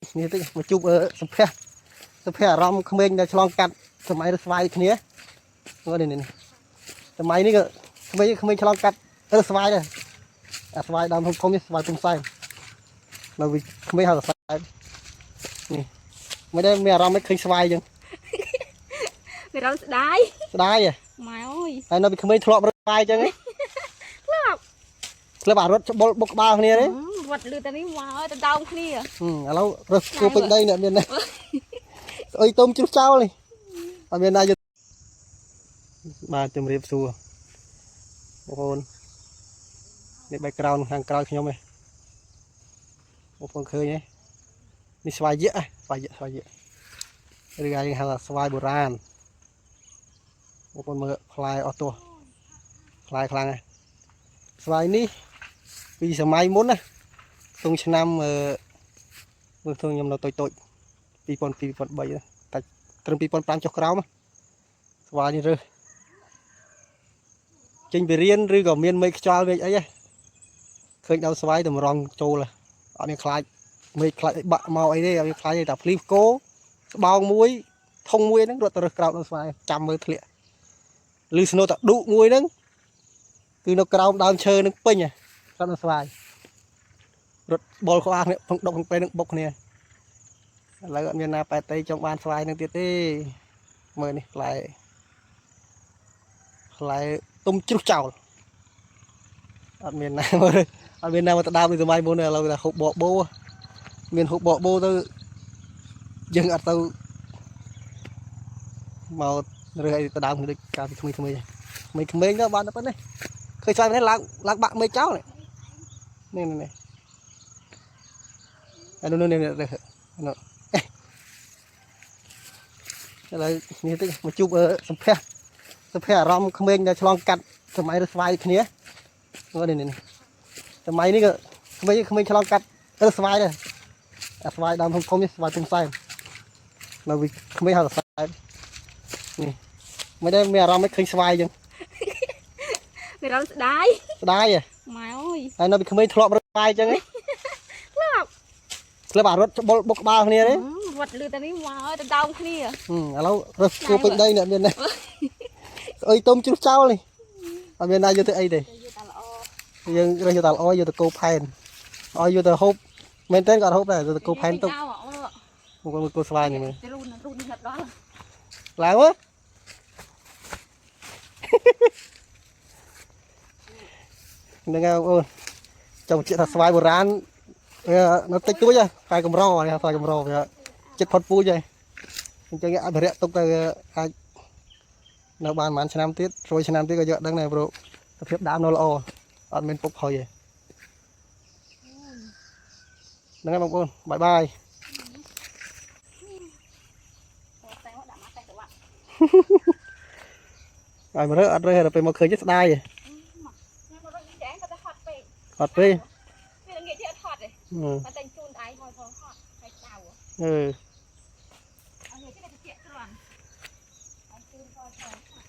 នេះតិចមកជួបសម្ភារសម្ភារអារម្មណ៍ក្មេងដែលឆ្លងកាត់សម័យរើសស្វាយគ្នានេះនេះសម័យនេះក៏ក្មេងក្មេងឆ្លងកាត់រើសស្វាយដែរអាស្វាយដើមធំធំនេះស្វាយពុំសែននៅវាក្មេងហៅថាស្វាយនេះមិនដែរមានអារម្មណ៍មិនឃើញស្វាយអញ្ចឹង មានអារម្មណ៍ស្ដាយ ស្ដាយហ៎ ម៉ែអើយ ហើយនៅពីក្មេងធ្លាប់រើសស្វាយអញ្ចឹងហ៎ ធ្លាប់ ធ្លាប់អារត់ច្បុលបុកក្បាលគ្នាទេ វត្តលឺតែនេះម៉ែអើយទៅដោមគ្នា ឥឡូវរើសគោពេញដីអ្នកមាននេះស្អុយទុំជ្រុះចោលនេះអត់មានណាយកបាទជំរាបសួរបងប្អូននេះ background ខាងក្រោយខ្ញុំឯងបងប្អូនឃើញទេនេះស្វាយយៈស្វាយយៈស្វាយយៈឬគេហៅថាស្វាយបុរាណបងប្អូនមើលផ្លែអស់ទោះផ្លែខ្លាំងណាស់ស្វាយនេះពីសម័យមុនណាក្នុងឆ្នាំអឺមើលឃើញខ្ញុំនៅតូចតូច2002 2003តែត្រឹម2005ចុះក្រោមស្វាយនេះរើសចេញពីរៀនឬក៏មានមេឃខ្យល់មេឃអីហ៎ឃើញដល់ស្វាយតម្រង់ចូលអត់មានខ្លាចមេឃខ្លាចអីបាក់មកអីទេអត់មានខ្លាចទេតែភ្លីគោស្បោងមួយធុងមួយហ្នឹងរត់ទៅរើសក្រោបដល់ស្វាយចាំមើលធ្លាក់ឬស្នូតឌុមួយហ្នឹងគឺនៅក្រោមដើមឈើហ្នឹងពេញហ៎ក្រោមដើមស្វាយរត់បលក្បាលគ្នាផងដុកក្នុងពេលហ្នឹងបុកគ្នាឥឡូវអត់មានណាប៉ែតេចង់បានស្វាយហ្នឹងទៀតទេមើលនេះផ្លែផ្លែទុំជ្រុះចោលអត់មានណាមើលអត់មានណាមកទៅដើមដូចសម័យមុនទេឥឡូវថាហូបបកបោមានហូបបកបោទៅយើងអត់ទៅមករើសអីទៅដើមដូចកាលពីក្មេងៗក្មេងៗទៅបានតែប៉ុណ្ណេះឃើញស្វាយនេះឡើងឡើងបាក់មេឃចោលនេះនេះនេះអានោះនេះនេះរើសនោះឥឡូវនេះតិចមកជួបសម្ភារសម្ភារអារម្មណ៍ក្មេងដែលឆ្លងកាត់សម័យរើសស្វាយគ្នានេះនេះសម័យនេះក៏ក្មេងក្មេងឆ្លងកាត់រើសស្វាយដែរអាស្វាយដើមធំធំនេះស្វាយពុំសែននៅវាក្មេងហៅថាស្វាយនេះមិនដែរមានអារម្មណ៍មិនឃើញស្វាយអញ្ចឹង មានអារម្មណ៍ស្ដាយ ស្ដាយហ៎ ម៉ែអើយ ហើយនៅពីក្មេងធ្លាប់រើសស្វាយអញ្ចឹងហ៎ ធ្លាប់ ធ្លាប់អារត់ច្បុលបុកក្បាលគ្នាទេ វត្តលឺតែនេះម៉ែអើយទៅដោមគ្នា ឥឡូវរើសគោពេញដីអ្នកមាននេះស្អុយទុំជ្រុះចោលនេះអត់មានណាយកទៅអីទេ ទៅយកតែល្អ យើងរើសយកតែល្អយកទៅគោផែនឲ្យយកទៅហូបមែនតើក៏អត់ហូបដែរយកទៅគោផែនទុកមកមើលគោស្វាយនេះមើល រូនរូននេះដល់ ឡើងមកហ្នឹងហើយបងប្អូនចង់បញ្ជាក់ថាស្វាយបុរាណវានៅតិចតួចហ៎ស្វាយកម្រនេះស្វាយកម្រវាចិត្តផុតពូជហើយអញ្ចឹងគេអភិរក្សទុកទៅវាអាចនៅបានប្រហែលឆ្នាំទៀត100ឆ្នាំទៀតក៏យកដឹងដែរព្រោះសភាពដើមនៅល្អអត់មានពុកផុយទេហ្នឹងហើយបងប្អូន bye bye តែមកដាក់មកតែទៅបាក់ ឲ្យមករើអត់រើដល់ពេលមកឃើញស្ដាយ ខ្ញុំមករត់ចែងគាត់តែហត់ពេក អត់ទេ វាងាកទៀតអត់ហត់ទេតែជូនដៃហត់ផងហត់ហើយក្តៅ អឺ អត់ងាកទៀតទៅជាគ្រាន់ហើយជូនផងផង